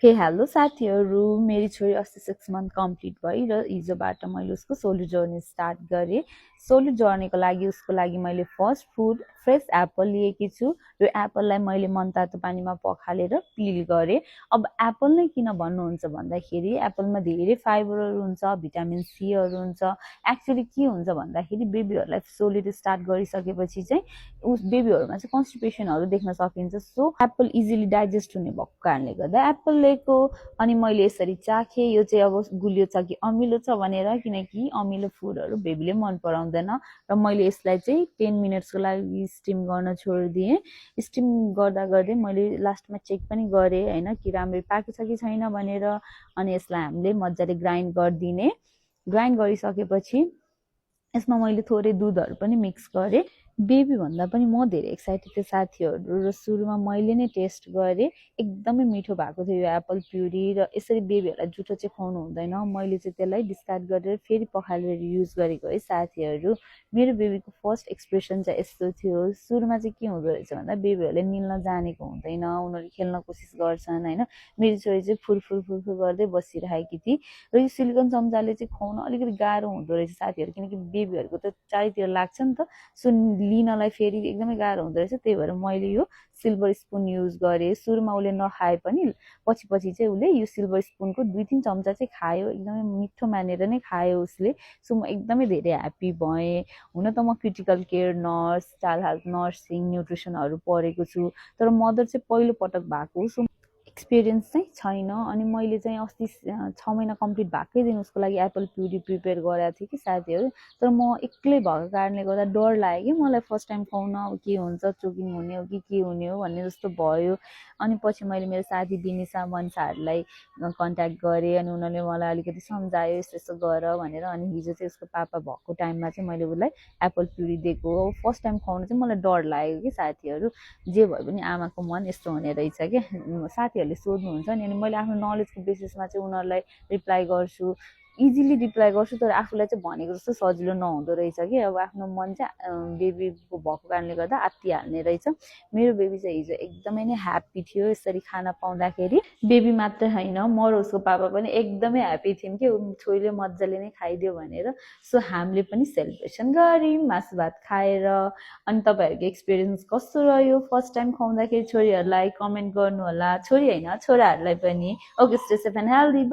Hello साथीहरू, मेरी छोरी अस्ति 6 मन्थ कम्प्लिट भई र हिजोबाट मैले उसको सोलो जर्नी स्टार्ट गरेँ। सोलो जर्नीको लागि उसको लागि मैले फर्स्ट फुड फ्रेस एप्पल लिएकी छु। यो एप्पललाई मैले मनतातो पानीमा पखालेर पिल गरेँ। अब एप्पल नै किन भन्नुहुन्छ भन्दाखेरि एप्पलमा धेरै फाइबरहरू हुन्छ, भिटामिन सीहरू हुन्छ। एक्चुअली के हुन्छ भन्दाखेरि बेबीहरूलाई सोलो स्टार्ट गरिसकेपछि चाहिँ उस बेबीहरूमा चाहिँ कन्स्टिपेसनहरू देख्न सकिन्छ। सो एप्पल इजिली डाइजेस्ट हुने भएको कारणले गर्दा एप्पल लिएको। अनि मैले यसरी चाखेँ, यो चाहिँ अब गुलियो छ कि अमिलो छ भनेर, किनकि अमिलो फुडहरू बेबीले मन पराउँदैन। र मैले यसलाई चाहिँ 10 मिनट्सको लागि स्टिम गर्न छोडिदिएँ। स्टिम गर्दा गर्दै मैले लास्टमा चेक पनि गरेँ होइन कि राम्ररी पाकेको छ कि छैन भनेर। अनि यसलाई हामीले मजाले ग्राइन्ड गरिदिने। ग्राइन्ड गरिसकेपछि यसमा मैले थोरै दुधहरू पनि मिक्स गरेँ। बेबी भन्दा पनि म धेरै एक्साइटेड थिएँ साथीहरू, र सुरुमा मैले नै टेस्ट गरेँ। एकदमै मिठो भएको थियो यो एप्पल प्युरी। र यसरी बेबीहरूलाई जुठो चाहिँ खुवाउनु हुँदैन। मैले चाहिँ त्यसलाई डिस्कार्ड गरेर फेरि पखालेर युज गरेको है साथीहरू। मेरो बेबीको फर्स्ट एक्सप्रेसन चाहिँ यस्तो थियो। सुरुमा चाहिँ के हुँदो रहेछ भन्दा बेबीहरूले निल्न जानेको हुँदैन, उनीहरूले खेल्न कोसिस गर्छन् होइन। मेरो छोरी चाहिँ फुरफुर फुरफुर गर्दै बसिरहेकी थिए। र यो सिलिकन चम्चाले चाहिँ खुवाउन अलिकति गाह्रो हुँदो रहेछ साथीहरू, किनकि बेबीहरूको त चारैतिर लाग्छ नि त। सो लिनलाई फेरि एकदमै गाह्रो हुँदो रहेछ। त्यही भएर मैले यो सिल्भर स्पुन युज गरेँ। सुरुमा उसले नखाए पनि पछि पछि चाहिँ उसले यो सिल्भर स्पुनको 2-3 चम्चा चाहिँ खायो। एकदमै मिठो मानेर नै खायो उसले। सो म एकदमै धेरै ह्याप्पी भएँ। हुन त म critical care nurse, child health nursing, न्युट्रिसनहरू पढेको छु, तर मदर चाहिँ पहिलोपटक भएको। सो एक्सपिरियन्स चाहिँ छैन। अनि मैले चाहिँ अस्ति 6 महिना कम्प्लिट भएकै दिन उसको लागि एप्पल प्युरी प्रिपेयर गरेको थिएँ कि साथीहरू। तर म एक्लै भएको कारणले गर्दा डर लाग्यो कि मलाई फर्स्ट टाइम खुवाउन अब के हुन्छ, चोकिङ हुने हो कि के हुने हो भन्ने जस्तो भयो। अनि पछि मैले मेरो साथी बिनिसा मनसाहरूलाई कन्ट्याक्ट गरेँ। अनि उनीहरूले मलाई अलिकति सम्झायो यस्तो यस्तो गर भनेर। अनि हिजो चाहिँ उसको पापा भएको टाइममा चाहिँ मैले उसलाई एप्पल प्युरी दिएको। फर्स्ट टाइम खुवाउनु चाहिँ मलाई डर लाग्यो कि साथीहरू। जे भए पनि आमाको मन यस्तो हुने रहेछ क्या। साथीहरूले सोध्नुहुन्छ नि, अनि मैले आफ्नो नलेजको बेसिसमा चाहिँ उनीहरूलाई रिप्लाई गर्छु, इजिली रिप्लाई गर्छु। तर आफूलाई चाहिँ भनेको जस्तो सजिलो नहुँदो रहेछ कि। अब आफ्नो मन चाहिँ बेबीको भएको कारणले गर्दा आत्तिहाल्ने रहेछ। मेरो बेबी चाहिँ हिजो एकदमै नै ह्याप्पी थियो यसरी खाना पाउँदाखेरि। बेबी मात्र होइन, म र उसको पापा पनि एकदमै ह्याप्पी थियौँ कि छोरीले मजाले नै खाइदियो भनेर। सो हामीले पनि सेलिब्रेसन गऱ्यौँ मासु भात खाएर। अनि तपाईँहरूको एक्सपिरियन्स कस्तो रह्यो फर्स्ट टाइम खुवाउँदाखेरि छोरीहरूलाई कमेन्ट गर्नु होला। छोरी होइन, छोराहरूलाई पनि। Okay, stay safe and healthy.